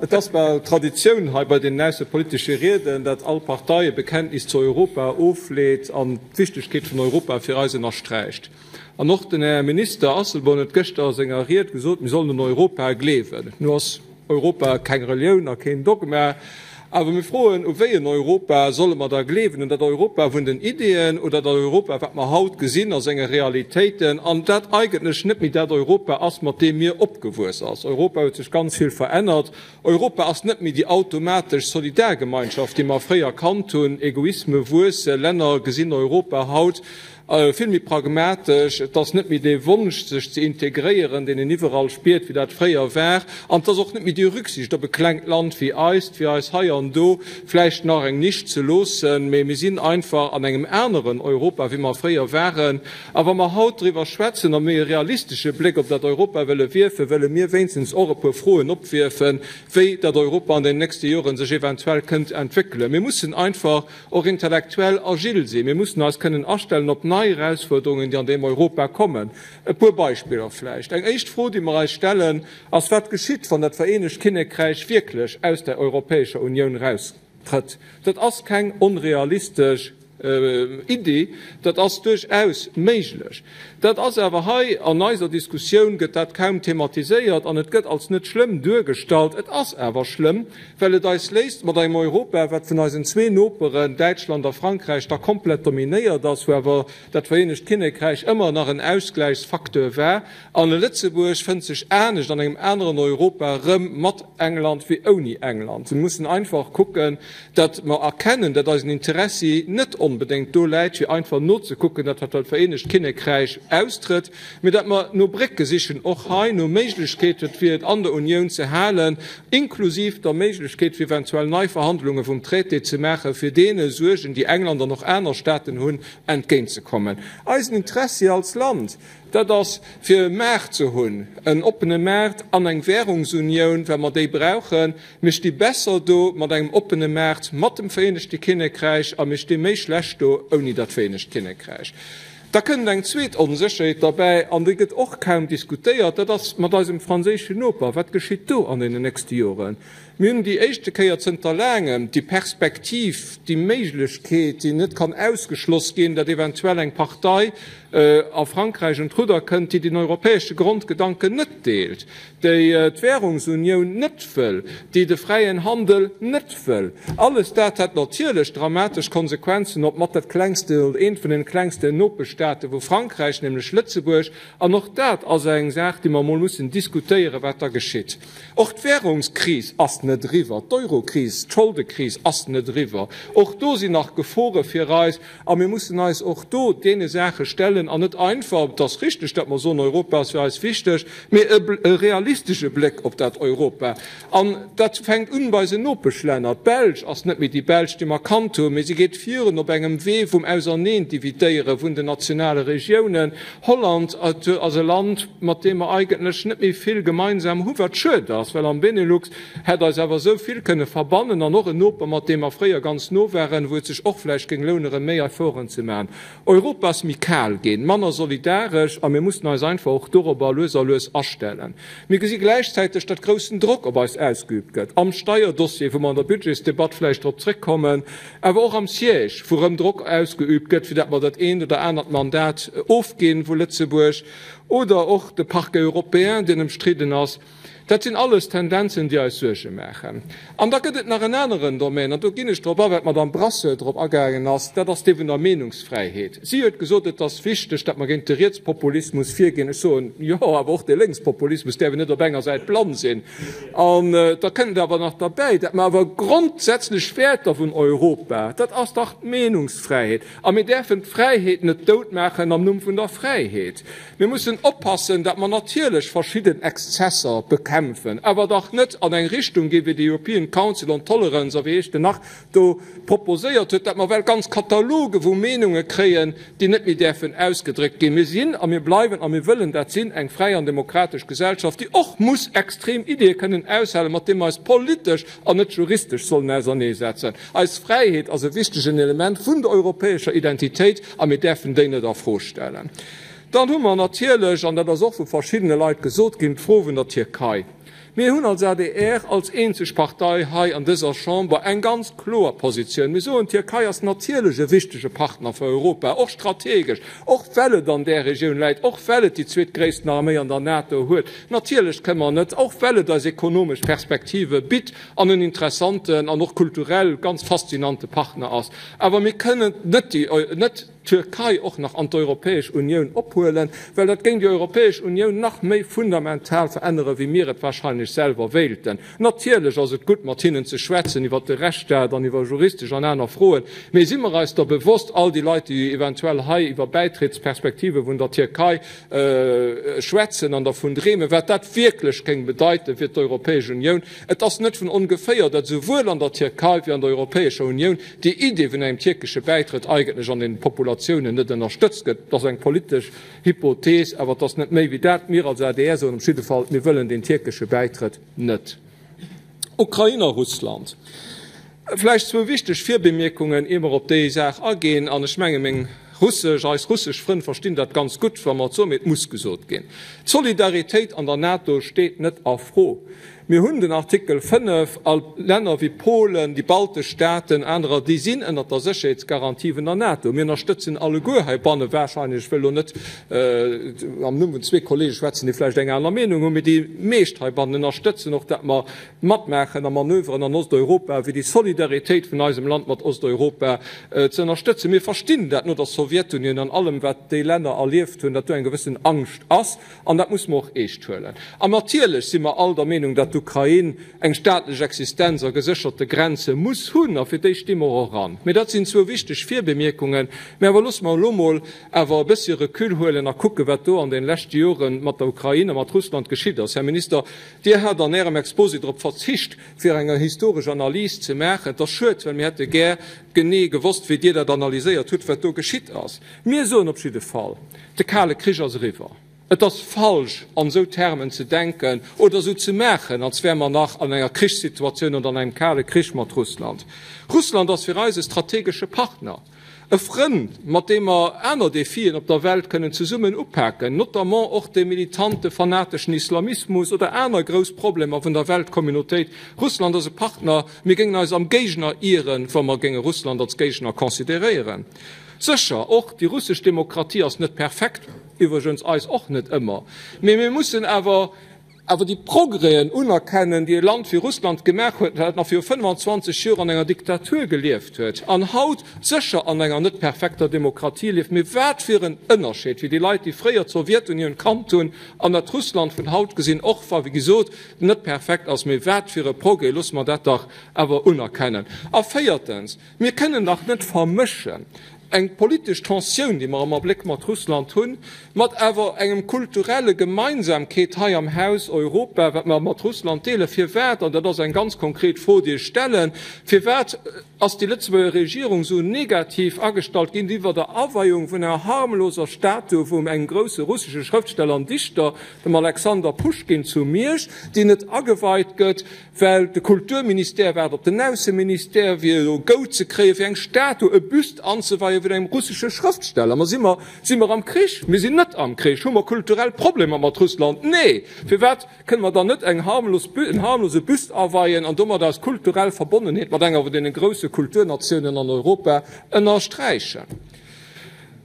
Et ass bal Traditioun hei bei deenen aussepolitesche Rieden, dat all Partei e Bekenntnis zu Europa ofleet an d'Wichtegkeet vun Europa fir eis ënnersträicht. An och den Här Minister Asselborn huet gëschter a senger Ried gesot, mir sollen un Europa gleewen. Nu ass Europa keng Relioun a keen Dogma, awer mir froen, u wéi en Europa solle mer da gleewen? Un dat Europa vun den Ideeën oder dat Europa, wat mer haut gesinn a senge Realitéiten an dat eigentlech net méi dat Europa ass, mat deem mir opgewuess ass? Europa huet sech ganz vill verännert. Europa ass net méi déi automatesch Solidargemeinschaft, déi mer fréier kannt hunn. Egoisme wuesse, Länner gesinn Europa haut Vill méi pragmatesch. Et ass net méi dee Wonsch, sech ze integréieren, deen een iwwerall spiert, wéi dat fréier war. An et ass och net méi déi Rücksicht op e klengt Land wéi eist, fir eis hei an do vläicht nach eng Nisch ze loossen. Mee mir sinn einfach an engem aneren Europa, wéi mer fréier waren. A wa mer haut driwwer schwätzen a méi e realistesche Bléck op dat Europa wëlle wierfen, wëlle mir wéinstens och e puer Froen opwierfen, wéi dat Europa an den nächste Joren sech eventuell kënnt entwéckelen. Mir mussen einfach och intellektuell agil sinn. Mir mussen eis kënnen astellen op nei Erausfuerderungen, déi an deem Europa kommen. E puer Beispiller vläicht. Eng éischt Fro, déi mer eis stellen, ass, Wat geschitt, wann dat Vereenegt Kinnekräich wierklech aus der Europäescher Unioun eraustrëtt? Dat ass keng onrealistesch Iddi, dat ass duerchaus méiglech. Dat ass awer hei an eiser Diskussioun gëtt dat kaum thematiséiert an et gëtt als net schlëmm duergestallt. Et ass awer schlëmm, well et eis léisst mat engem Europa, wat vun eisen zwee Noperen, Däitschland a Frankräich, da komplett dominéiert ass, wou awer dat Vereenegt Kinnekräich ëmmer nach en Ausgläichsfacteur war. An e Lëtzebuerg fënnt sech anescht an engem aneren Europa erëm, mat England wéi ouni England. Mir mussen einfach kucken, datt mer erkennen, datt eisen Interessi net onbedéngt do läit, fir einfach nozekucken, datt dat Vereenegt Kinnekräich austrëtt, mee datt mer no Brécke sichen, och hei no Méiglechkeeten, fir et an der Unioun ze halen, inklusiv der Méiglechkeet, fir eventuell nei Verhandlunge vum Traité ze maachen, fir deene Suergen, déi England an och aner Staaten hunn, entgéintzekommen. Eisen Interessi als Land, dat ass, fir e Maart ze hunn, en oppene Maart an eng Währungsunioun, well mer déi brauchen. Mir sti besser do mat engem oppene Maart mat dem Vereenegte Kinnekräich a mir sti méi schlecht do ouni dat Vereenegt Kinnekräich. Da kënnt eng zweet Onsécherheet derbäi, an déi gëtt och kaum diskutéiert, dat ass mat eisem franséischen Noper. Wat geschitt do an deenen nächste Joren? Mir hunn déi éischte Kéier zënter laangem déi Perspektiv, déi Méiglechkeet, déi net kann ausgeschloss ginn, datt eventuell eng Partei a Frankräich un d'Rudder kënnt, déi den europäesche Grondgedanken net deelt, déi d'Währungsunioun net wëll, déi de fräien Handel net wëll. Alles dat hätt natierlech dramatesch Konsequenzen op mat dat klengste oder eent vun den klengsten Nopeschstaate vu Frankräich, nämlech Lëtzebuerg. An och dat ass eng Saach, déi mer emol mussen diskutéieren, wat da geschitt. Och d'Währungskris ass net eriwwer, d'Eurokris, d'Scholdekris ass net eriwwer. Och do sinn nach Gefore fir eis. A mir mussen eis och do deene Saache stellen an net einfach, et ass richtig, datt mer soen, Europa ass fir eis wichteg, mee e realistesche Bléck op dat Europa. An dat fänkt un bei eisen Nopeschlänner. D'Belsch ass net méi déi Belsch, déi mer kannt hunn, mee si geet virun op engem Wee vum Auserneendividéiere vun den nationale Regiounen. Holland ass e Land, mat deem mer eigentlech net méi vill gemeinsam hunn, wat schued ass, well am Benelux hätt eis awer esou vill kënne verbannen an och en Noper, mat deem mer fréier ganz no waren, wou et sech och vläicht géing lounen, erëm méi Efforten ze maachen. Europa ass méi kal ginn, manner solidaresch a mir mussen eis einfach och dorobber lues a lues astellen. Mir gesi gläichzäiteg, datt groussen Drock op eis ausgeübt gëtt, am Steierdossier, wou mer an der Budgetsdebatt vläicht drop zréckkommen, awer och am Siège, wou erëm Drock ausgeübt gëtt, fir datt mer dat eent oder anert Mandat ofginn vu Lëtzebuerg, oder och de Parquet européen, deen ëmstridden ass. Dat sinn alles Tendenzen, déi eis Suerge maachen. An da gëtt et nach en aneren Domän, an do ginn ech drop a wat d'Madame Brasseur drop agaangen ass, dat ass dee vun der Meenungsfräiheet. Si huet gesot, et ass wichteg, datt mer géint de Rietspopulismus virginn. Ech soen, jo, awer och de Lénkspopulismus däerf een net op enger Säit blann sinn. An da kënnt awer nach derbäi, datt mer awer grondsätzlech Wäerter vun Europa, dat ass dach d'Meenungsfräiheet, a mir däerfen d'Fräiheet net doutmaachen am Numm vun der Fräiheet. Mir mussen oppassen, datt mer natierlech verschidden Exzesser bekämpfen, awer dach net an eng Richtung ginn, wéi de European Council on Tolerance a wéi heescht en nach do proposéiert huet, datt mer well ganz Kataloge vu Meenunge kréien, déi net méi däerfen ausgedréckt ginn. Mir sinn a mir bleiwen a mir wëllen dat sinn, eng fräi an demokratesch Gesellschaft, déi och muss extrem Ideeë kënnen aushalen, mat deem mer eis politesch an net juristesch sollen auserneesetzen. Eis Fräiheet ass e wichtegen Element vun der europäescher Identitéit a mir däerfen déi net a Fro stellen. Dann hu mer natierlech, an dat ass och vu verschiddene Leit gesot ginn, d'Fro vun der Tierkei. Mir hunn als adr, als eenzeg Partei hei an dëser Chamber, eng ganz kloer Positioun. Mir soen, d'Tierkei ass natierlech e wichtege Partner fir Europa, och strategesch, och well et an där Regioun läit, och well et déi zweetgréissten Arméi an der NATO huet. Natierlech kënne mer net, och well et eis ekonomesch Perspektive bitt an en interessanten an och kulturell ganz faszinante Partner ass. Awer mir kënnen net déi, net d'Türkei och nach an d'Europäesch Unioun ophuelen, well dat géing déi Europäesch Unioun nach méi fundamental verännere wéi mir et wahrscheinlech selwer wéilten. Natierlech ass et gutt mat hinnen ze schwätzen iwwert de Rechtsstaat an iwwer juristesch an aner Froen, mee si mer eis der bewosst, all déi Leit déi eventuell hei iwwer Bäitrittsperspektive vun der Tierkei schwätzen an dervun dreemen, wat dat wierklech géing bedeite fir d'Europäesch Unioun? Et ass net vun ongeféier, datt esouwuel an der Tierkei wéi an der Europäescher Unioun déi Idee vun engem tierkesche Bäitrëtt eigentlech an den Populatiounen net ënnerstëtzt gëtt. Et ass eng politesch Hypothees, awer et ass net méi wéi dat. Mir als adr soen op jidde Fall, mir wëllen deen tierkesche Bäitrëtt net. Ukrain a Russland. Vläicht zwou wichteg Virbemierkungen, ier mer op déi Saach aginn. An ech menge meng russesch, eis russesch Frënn verstinn dat ganz gutt, wa mer et soen, mee et muss gesot ginn. D'Solidaritéit an der NATO steet net a Fro. Mir hunn den Artikel 5, a Länner wéi Polen, déi baltesch Staaten, anerer, déi sinn ënnert der Sécherheetsgarantie vun der NATO. Mir ënnerstëtzen alleguer heibanne wahrscheinlech, ech wëll elo net am Numm vun zwee Kollege schwätzen, déi vläicht eng aner Meenung hunn, mee déi meescht heibannen ënnerstëtzen och, datt mer matmaachen a Manöveren an Osteuropa, fir déi Solidaritéit vun eisem Land mat Osteuropa ze ënnerstëtzen. Mir verstinn dat no der Sowjetunioun an allem, wat déi Länner erlieft hunn, datt do eng gewëssen Angscht ass. An dat muss mer och eescht huelen. An natierlech si mer all der Meenung, datt d'Ukrain eng staatlech Existenz a gesécherte Grenze muss hunn. A fir déi sti mer och an. Mee dat sinn zwou wichteg Virbemierkungen. Mä awer loosse mer elo mol awer e bëssche Recul huelen a kucken, wat do an de leschte Jore mat der Ukrain a mat Russland geschitt ass. Här Minister, Dir hat an Ärem Exposé drop verzicht, fir eng historesch Analys ze maachen. Et ass schued, well mir hätte gär genee gewosst, wéi Dir dat analyséiert hutt, wat do geschitt ass. Mir soen op jidde Fall, De Kale Krich ass eriwwer. Et ass falsch, an esou Termen ze denken oder esou ze maachen, als wäre mer nach an enger Krichssituatioun oder an engem Kale Krich mat Russland. Russland ass fir eis e strategesche Partner, e Frënd, mat deem mer aner Defien op der Welt kënnen zesummen upaken, notamment och de militante fanateschen Islamismus oder aner grouss Problemer vun der Weltcommunautéit. Russland ass e Partner. Mir géingen eis am Géigner ieren, wa mer géinge Russland als Géigner consideréieren. Sécher, och déi russesch Demokratie ass net perfekt, iwwregens eis och net ëmmer, mee mir mussen awer awer déi Progrèsen unerkennen, déi e Land wéi Russland gemaach huet, dat nach viru 25 Joer an enger Diktatur gelieft huet an haut sécher an enger net perfekter Demokratie lieft. Mee wat fir en Ënnerscheed, wéi déi Leit, déi fréier d'Sowjetunioun kannt hunn an dat Russland vun haut gesinn, och wa, wéi gesot, net perfekt ass, mee wat fir e Progrès, loosse mer dat dach awer unerkennen. A véiertens, Mir kënnen dach net vermëschen eng politesch Tensioun, déi mer am Abléck mat Russland hunn, mat awer engem kulturelle Gemeinsamkeet hei am Haus Europa, wat mer mat Russland deelen. Firwat, an dat ass eng ganz konkret Fro, déi ech stellen, firwat ass déi Lëtzebuerger Regierung esou negativ agestallt géintiwwer der Aweiung vun enger harmloser Statue vum engem grousse russesche Schrëftsteller an Dichter, dem Alexander Puschkin zu Miersch, déi net ageweit gëtt? Well de Kulturministère waart op den Ausseministère, fir elo Go ze kréien, fir eng Statue, e Büst anzeweien vun engem russesche Schrëftsteller. Ma si mer, si mer am Krich? Mir sinn net am Krich. Hu mer kulturell Problemer mat Russland? Nee! Firwat kënne mer dann net eng harmlos, en harmlose Büst aweien an domat eis kulturell Verbonnenheet mat enger vun deene grousse Kulturnatiounen an Europa ënnersträichen?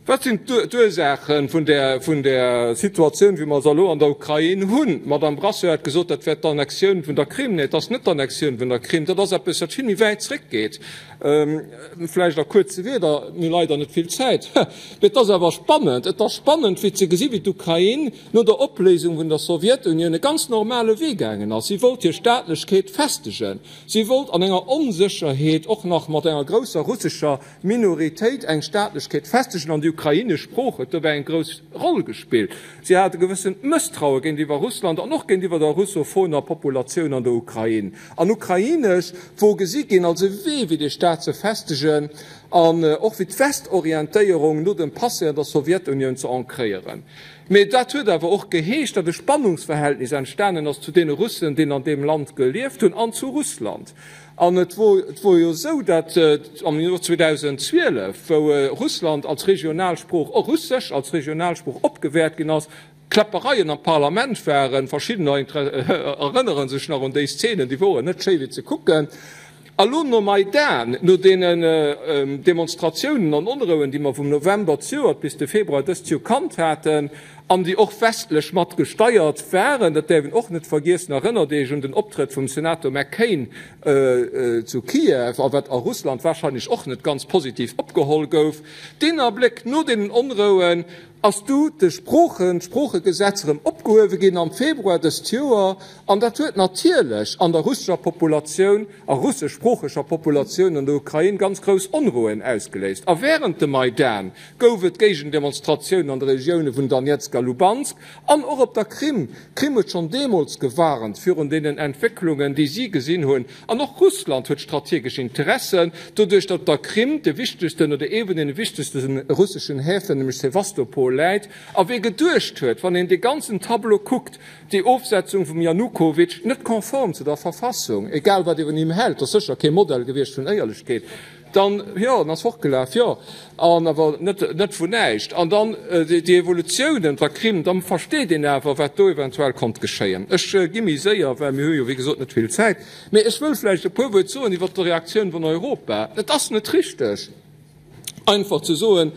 Wat sinn d'Ursaache vun där Situatioun, wéi mer se elo an der Ukrain hunn? D'Madame Brasseur hat gesot, dat wär d'Annexioun vun der Krim. Nee, et ass net d'Annexioun vun der Krim, dat ass eppes, wat vill méi wäit zréckgeet. Vläicht a kuerze Wierder, mir hu leider net vill Zäit, mee et ass awer spannend, et ass spannend, fir ze gesi wéi d'Ukrain no der Opléisung vun der Sowjetunioun e ganz normale Wee gaangen ass. Si wollt hir Staatlechkeet festegen. Si wollt an enger Onsécherheet, och nach mat enger grousser russescher Minoritéit eng Staatlechkeet festegen an déi ukrainesch Sprooch huet dobäi eng grouss Roll gespillt. Si hat e gewëssent Mësstraue géintiwwer Russland an och géintiwwer der russophoner Populatioun an der Ukrain. An Ukrainesch wor gesi ginn als e Wee fir dee Staat ze festegen. An och fir d'Westorientéierung no dem Passé an der Sowjetunioun ze ancréieren. Mee dat huet awer och geheescht, datt e Spannungsverhältnis entstanen ass zu deene Russen, deen an deem Land gelieft hunn, an zu Russland. An et wor, et wor jo esou, datt am Joer 2012, wou Russland als Regionalsprooch, Russesch als Regionalsprooch opgewäert ginn ass, Kläppereien am Parlament waren, verschiddener erënnere sech nach un déi Szenen, déi woren net schéi fir ze kucken. A lo nom Maidan, no deenen Demonstratiounen an Onrouen, déi mer vum November zejoert bis de Februar dëst Joer kannt haten, an déi och westlech mat gesteiert waren, dat däerf een och net vergiessen, erënnert Iech un den Optrëtt vum Senator McCain zu Kiew, a wat a Russland wahrscheinlech och net ganz positiv opgeholl gouf, deen Abléck no deenen Onrouen, ass du de Sproochen, d'Sproochegesetz erëm opgehuewe ginn am Februar dëst Joer, an dat huet natierlech an der russescher Populatioun a russeschsproocheger Populatioun an der Ukrain ganz grouss Onrouen ausgeléist. A wärend dem Maidan gouf et Géigendemonstratiounen an de Regioune vun Donezk a Lubansk an och op der Krim. D'Krim huet schonn deemools gewarnt virun deenen Entwécklungen, déi si gesinn hunn. An och Russland huet strategesch Interessen, doduerch datt der Krim de wichtegsten oder ee vun deene wichtegste russeschen Häfen, nämlech Sewastopol, läit. A wee geduecht huet, wann een dee ganzen Tableau kuckt, déi Ofsetzung vum Janukowitsch, net konform zu der Verfassung, egal wat ee vun him hält, ass sécher kee Modell gewiescht vun Éierlechkeet, Dann, jo, en ass fortgelaf, jo, an awer net, net vun näischt. An dann déi Evolutiounen der Krim, da versteet een awer, wat do eventuell konnt geschéien. Ech gi méi séier, well mir hu jo, wéi gesot, net vill Zäit. Mee ech wëll vläicht e puer Wuert soen iwwert d'Reaktioun vun Europa. Et ass net richteg, einfach ze soen,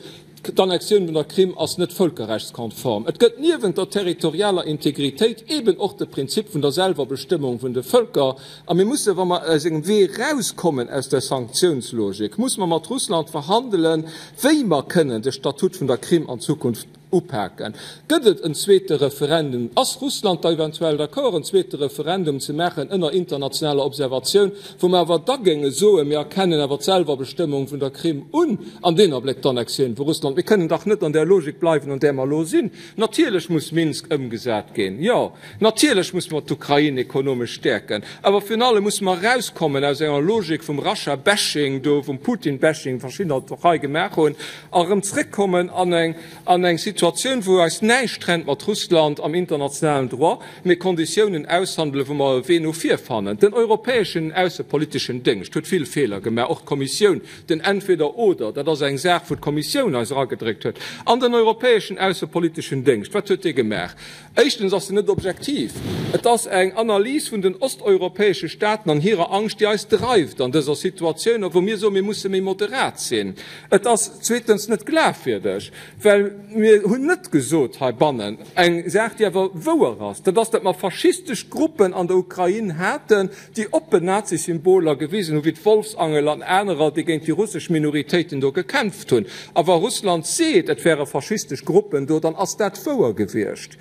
D'Annexioun vun der Krim ass net vëlkerrechtskonform. Et gëtt niewent der territorialer Integritéit eben och de Prinzip vun der Selwerbestëmmung vun de Vëlker. A mir mussen, wa mer aus engem Wee erauskommen aus der Sanktiounslogik, musse mer mat Russland verhandelen, wéi mer kënnen de Statut vun der Krim an Zukunft upaken. Gëtt et en zweete Referendum? Ass Russland da eventuell d'accord, en zweete Referendum ze maachen ënner internationaler Observatioun, wou mer awer da géinge soen, mir erkennen awer d'Selwerbestëmmung vun der Krim un an deen Abléck d'Annexioun vu Russland? Mir kënnen dach net an där Logik bleiwen, an där mer elo sinn. Natierlech muss Minsk ëmgesat ginn, jo. Natierlech muss mer d'Ukrain ekonomesch stäerken. Awer virun allem musse mer erauskommen aus enger Logik vum Russia-Bashing do, vum Putin-Bashing, verschiddener et och hei gemaach hunn, a erëm zréckkommen an eng, an eng Situatioun, wou eis näischt trennt mat Russland am internationalen Droit, mee Konditiounen aushandelen, wou mer e Wee no vir fannen. Den europäeschen aussepoliteschen Déngscht huet vill Feeler gemaach, och d'Kommissioun. Den Entweder-oder, dat ass eng Saach, wou d'Kommissioun eis eragedréckt huet. An den europäeschen aussepoliteschen Déngscht, wat huet dee gemaach? Éischtens ass se net objektiv. Et ass eng Analys vun den osteuropäesche Staaten an hirer Angscht, déi eis dreift an dëser Situatioun a wou mir soen, mir musse méi moderat sinn. Et ass zweetens net glafwierdeg, well mir hunn net gesot heibannen eng Saach, déi awer wouer ass, dat ass, datt mer faschistesch Gruppen an der Ukrain haten, déi oppen Nazisymboler gewisen hu wéi d'Wolfsangel an anerer, déi géint déi russesch Minoritéiten do gekämpft hunn. A wa Russland seet, et wäre faschistesch Gruppen do, dann ass dat wouer gewiescht.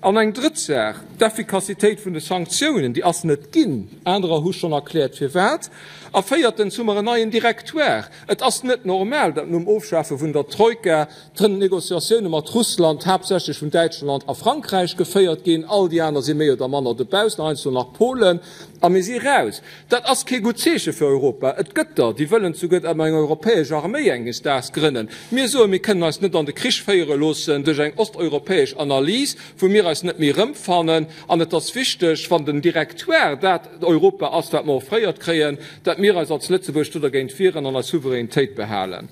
An eng drëtt Saach, d'Effikassitéit vun de Sanktiounen, déi ass net ginn. Anerer hu schonn erkläert firwat. A véiertens hu mer en neien Directoire. Et ass net normal, datt nom Ofschafe vun der Troika d'Negociatioune mat Russland haaptsächlech vun Däitschland a Frankräich geféiert ginn. All déi aner si méi oder manner dobaussen, heiansdo nach Polen, a mir si raus. Dat ass kee gutt Zeeche fir Europa. Et gëtt der, déi wëllen souguer eng europäesch Arméi enges Daags grënnen. Mir soen, mir kënnen eis net an de Krich féiere loossen duerch eng osteuropäesch Analys, wou mir eis net méi erëmfannen. An et ass wichteg, wann den Directoire dat Europa ass, wat mer offréiert kréien, dat mir eis als Lëtzebuerg do dergéint wieren an eis Souveränitéit behalen.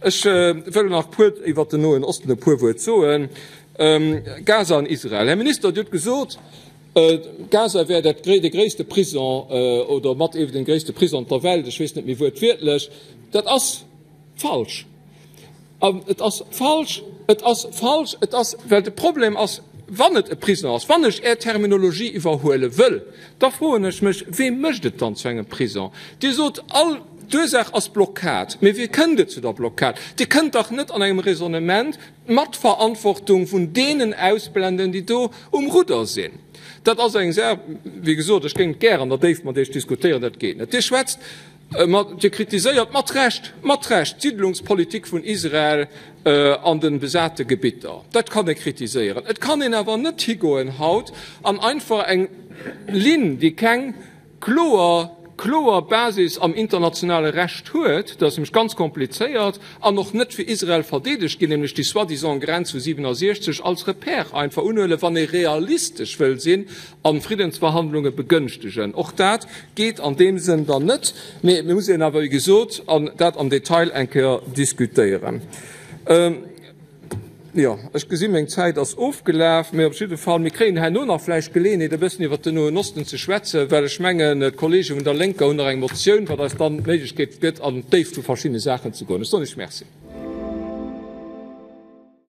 Ech wëll nach puer iwwert den Noen Osten e puer Wuert soen. Gaza an Israel. Här Minister, Dir hutt gesot, Gaza wär dat de gréisste Prison oder mat ee vun den gréisste Prisongen der Welt, ech weess net méi wuertwiertlech. Dat ass falsch. An et ass falsch, et ass falsch, et ass, well de Problem ass, wann et e Prison ass, wann ech Är Terminologie iwwerhuele wëll, da froen ech mech, Wee mécht et dann zu engem Prison? Dir sot all, d'Ursaach ass d'Blockad. Mee wéi kënnt et zu der Blockad? Dir kënnt dach net an engem Raisonnement d'Matverantwortung vun deenen ausblenden, déi do um Rudder sinn. Dat ass eng Saach, wéi gesot, ech géing et gär an der Déift mat Iech diskutéieren, dat geet net. Dir schwätzt Dir kritiséiert mat Recht, mat Recht d'Siddlungspolitik vun Israel an de besate Gebitter. Dat kann ee kritiséieren. Et kann een awer net higoen haut an einfach eng Linn, déi keng kloer. kloer Basis am internationale Recht huet, dat ass nämlech ganz komplizéiert, an och net fir Israel verdeedegt ginn, nämlech déi soi-disant Grenz vu 67 als Repère einfach unhuelen, wann ee realistesch wëll sinn a Friddensverhandlunge begënschtegen. Och dat geet an deem Sënn dann net, mee mir mussen awer, wéi gesot, an dat am Detail eng Kéier diskutéieren. Jo, ech gesinn, meng Zäit ass ofgelaf, mee op jidde Fall, mir kréien herno nach vläicht d'Geleeënheet, e bëssen iwwert den Noen Osten ze schwätzen, well ech mengen, d'Kollege vun der Lénker hunn nach eng Motioun, wat eis dann d'Méiglechkeet gëtt, an d'Déift vu verschiddene Saachen ze goen. Ech soen Iech Merci.